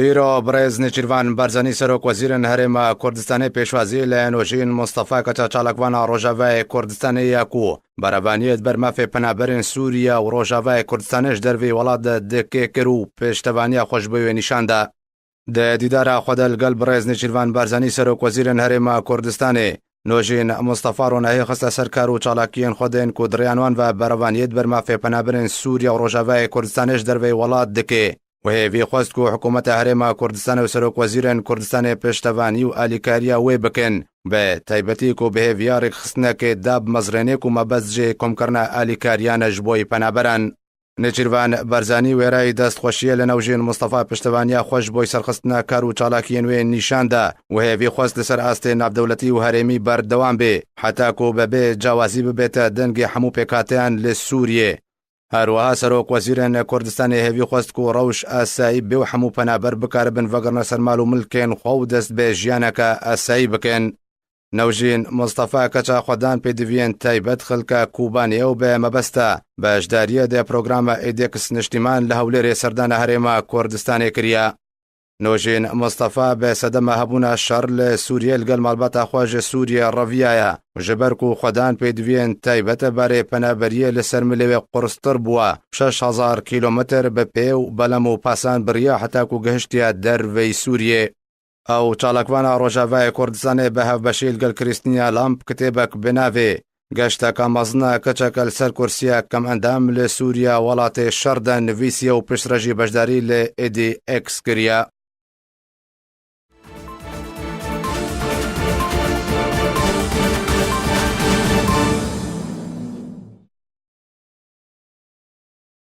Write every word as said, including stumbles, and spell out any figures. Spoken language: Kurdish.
Îro birêz Nêçîrvan Barzanî, Serokwezîrên Herêma Kurdistanê, pêşwazî li Nojîn Mustafa, keça çalakvana Rojavayê Kurdistanê ya ku berevaniyê di ber mafê penaberên Sûriye û Rojavayê Kurdistanê ji derveyî welat de dike kir û pêştevaniya xwe ji bo wê nîşan da. Di dîdara xwe de li gel birêz Nêçîrvan Barzanî, Serokwezîrên Herêma Kurdistanê, Nojîn Mustafa ronahî xiste ser kar û çalakiyên xwe, tên ku di rêya wan ve berevaniyê di ber mafê penaberên Sûriye û Rojavayê Kurdistanê ji derveyî welat dike û hêvî xwest ku hikûmeta Herêma Kurdistanê û Serokwezîrên Kurdistanê pêştevanî û alîkariya wê bikin, bi taybetî ku bi hêviya rêkxistinekê da bi mezrênê ku mebest jê komkirina alîkariyan e ji bo yî penaberan. Nêçîrvan Barzanî wêrayî destxweşiyê li Nojîn Mustafa piştevaniya xwe ji bo serxistina kar û çalakiyên wê nîşan da û hêvî xwest li ser astê navdewletî û herêmî berdewam bê, heta ku bebê cawazî bibête dengê hemû pêkhateyan li Sûriyê. Her wiha Serokwezîrên Kurdistanê hêvî xwest ku rewş asayî bê û hemû penaber bikaribin vegirine ser mal û milkên xwe û dest bi jiyaneke asayî bikin. Newjîn Mustafa keça xwedan pêdiviyên taybet xilka Kobaniyê û bi mebesta beşdariyê di programa Êdîks Niştîman li Hewlêrê serdana Herêma Kurdistanê kiriye. Nojîn Mustafa bi sedema hebûna şer li Sûriyê li gel malbata xwe ji Sûriyê reviyaye û ji ber ku xwedan pêdiviyên taybet e, barê penaberiyê li ser milê wê qurstir bûye, şeş hezar kîlometr bi pê û belem û pasan biriye heta ku gihiştiye derveyî Sûriyê. Ew çalakvana Rojavayê Kurdistanê bi hevbeşî li gel Krîstîna Lamb kitêbek bi navê Geşteke mezin e, keçeke li ser kursiya kemendam li Sûriya welatê şer de nivîsiye û piştre jî beşdarî li Êdî X kiriye.